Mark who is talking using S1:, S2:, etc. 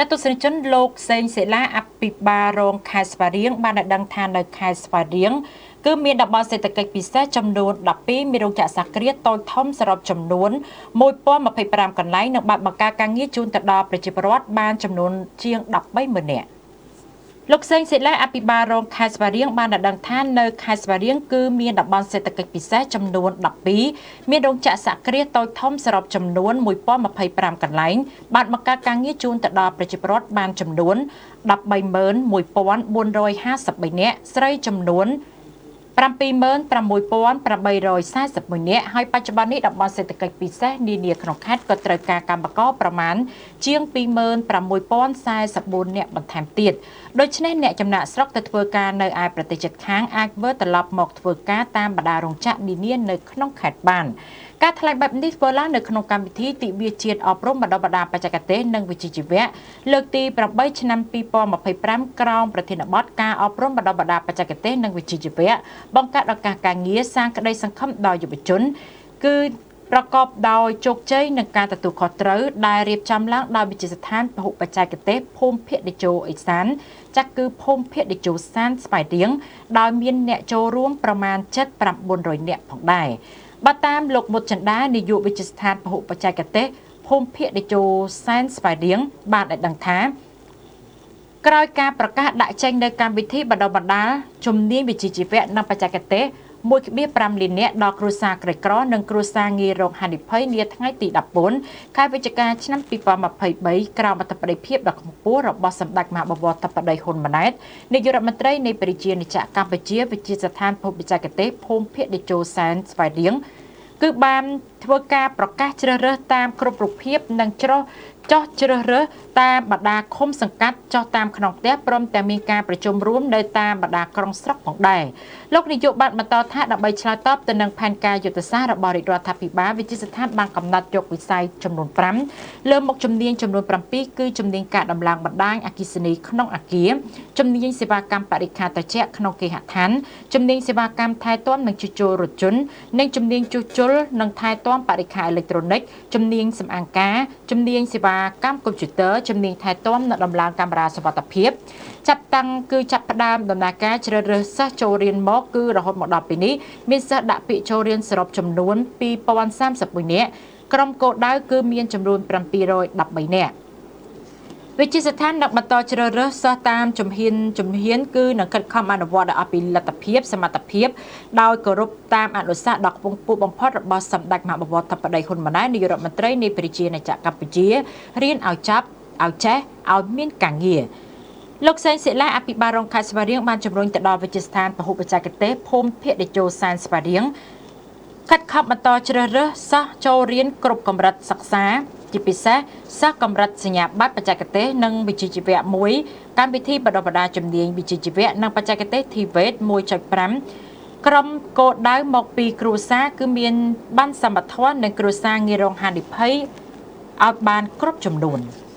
S1: ចាទស្សនិកជនលោកសេងសិលាអភិបាលរងខេត្តស្វាយរៀងបានឲ្យដឹងថានៅខេត្តស្វាយរៀងគឺមានតំបន់សេដ្ឋកិច្ចពិសេសចំនួន12មានរោងចក្រសហគ្រាសតូចធំសរុបចំនួន1025កន្លែងនិងបានបង្កើតការងារជូនទៅដល់ប្រជាពលរដ្ឋបានចំនួនជាង130,000នាក់លោកសេងសិលាអភិបាលរងខេត្តស្វាយរៀងបានឲ្យដឹងថានៅខេត្តស្វាយរៀងគឺមានតំបន់សេដ្ឋកិច្ចពិសេសចំនួន12មានរោងចក្រសហគ្រាសតូចធំសរុបចំនួន1025កន្លែងបានបង្កើតការងារជូនទៅដល់ប្រជាពលរដ្ឋបានចំនួន131,453នាក់ស្រីចំនួន76,841នាក់ហើយបច្ចុប្បន្ននេះតំបន់សេដ្ឋកិច្ចពិសេសនានាក្នុងខេត្តក៏ត្រូវការកម្មករប្រមាណជាង26,044នាក់បន្ថែមទៀតដូច្នេះអ្នកចំណាកស្រុកទៅធ្វើការនៅឯប្រទេសជិតខាងអាចវិលត្រឡប់មកធ្វើការតាមបណ្ដារោងចក្រនានានៅក្នុងខេត្តបានការថ្លែងបែបនេះធ្វើឡើងនៅក្នុងកម្មវិធីទិវាជាតិអប់រំបណ្ដុះបណ្ដាលបច្ចេកទេសនិងវិជ្ជាជីវៈលើកទី8ឆ្នាំ2025ក្រោមប្រធានបទការអប់រំបណ្ដុះបណ្ដាលបច្ចេកទេសនិងវិជ្ជាជីវៈបង្កើតឱកាសការងារសាងក្តីសង្ឃឹមដល់យុវជនគឺប្រកបដោយជោគជ័យនឹងការទទួលខុសត្រូវដែលរៀបចំឡើងដោយវិទ្យាស្ថានពហុបច្ចេកទេសភូមិភាគតេជោឦសានចាក់គឺភូមិភាគតេជោសានស្វាយរៀងដោយមានអ្នកចូលរួមប្រមាណ7,900នាក់ផងដែរបើតាមលោកមុតចិន្តានាយកវិទ្យាស្ថានពហុបច្ចេកទេសភូមិភាគតេជោសែនស្វាយរៀងបានឲ្យដឹងថាក្រោយការប្រកាសដាក់ចេញនៅកម្មវិធីបណ្ដុះបណ្ដាលជំនាញវិជ្ជាជីវៈនិងបច្ចេកទេស 1.5 លាននាក់ដល់គ្រួសារក្រីក្រនិងគ្រួសារងាយរងហានិភ័យនាថ្ងៃទី14ខែវិច្ឆិកាឆ្នាំ2023ក្រោមអធិបតីភាពដ៏ខ្ពង់ខ្ពស់របស់សម្ដេចមហាបវរធិបតីហ៊ុនម៉ាណែតនាយករដ្ឋមន្ត្រីនៃប្រជាណាចក្រកម្ពុជាវិទ្យាស្ថានភូមិបច្ចេកទេសភូមិភាគតេជោសែនស្វាយរៀងគឺបានធ្វើការប្រកាសជ្រើសរើសតាមគ្រប់រូបភាពនិងច្រោះចោះជ្រើសរើសតាមបណ្ដាឃុំសង្កាត់ចោះតាមក្នុងផ្ទះព្រមទាំងមានការប្រជុំរួមនៅតាមបណ្ដាក្រុងស្រុកផងដែរលោកនាយកបានបន្តថាដើម្បីឆ្លើយតបទៅនឹងផែនការយុទ្ធសាស្ត្ររបស់រាជរដ្ឋាភិបាលវិទ្យាស្ថានបានកំណត់យកវិស័យចំនួន5លើមុខជំនាញចំនួន7គឺជំនាញការដំឡើងបណ្ដាញអគ្គិសនីក្នុងអគារជំនាញសេវាកម្មបរិក្ខារត្រជាក់ក្នុងគេហដ្ឋានជំនាញសេវាកម្មថែទាំនិងជួសជុលរថយន្តនិងជំនាញជួសជុលនិងថែទាំបរិក្ខារអេឡិចត្រូនិកជំនាញសម្អាងការជំនាញសេវាកម្មកុំព្យូទ័រជំនាញថែទាំនិងដំឡើងកាមេរ៉ាសុវត្ថិភាពចាប់តាំងគឺចាប់ផ្ដើមដំណើរការជ្រើសរើសសិស្សចូលរៀនមកគឺរហូតមកដល់ពេលនេះមានសិស្សដាក់ពាក្យចូលរៀនសរុបចំនួន2031នាក់ក្រុមគោលដៅគឺមានចំនួន713នាក់វិទ្យាស្ថាននឹងបន្តជ្រើសរើសសិស្សតាមជំហានគឺនឹងខិតខំអនុវត្តឲ្យអស់ពីលទ្ធភាពសមត្ថភាពដោយគោរពតាមអនុសាសន៍ដ៏ខ្ពង់ខ្ពស់បំផុតរបស់សម្ដេចមហាបវរធិបតីហ៊ុនម៉ាណែតនាយករដ្ឋមន្ត្រីនៃប្រជាណាចក្រកម្ពុជារៀនឲ្យចាប់ឲ្យចេះឲ្យមានការងារលោកសេងសិលាអភិបាលរងខេត្តស្វាយរៀងបានជំរុញទៅដល់វិទ្យាស្ថានពហុបច្ចេកទេសភូមិភាគតេជោសែនស្វាយរៀងខិតខំបន្តជ្រើសរើសសិស្សចូលរៀនគ្រប់កម្រិតសិក្សាជាពិសេសសិស្សកម្រិតសញ្ញាបត្របច្ចេកទេសនិងវិជ្ជាជីវៈមួយកម្មវិធីបណ្ដុះបណ្ដាលជំនាញវិជ្ជាជីវៈនិងបច្ចេកទេស TVET 1.5 ក្រុមគោលដៅមកពីគ្រួសារគឺមានបានសមត្ថភាពនិងគ្រួសារងាយរងហានិភ័យឲ្យបានគ្រប់ចំនួន។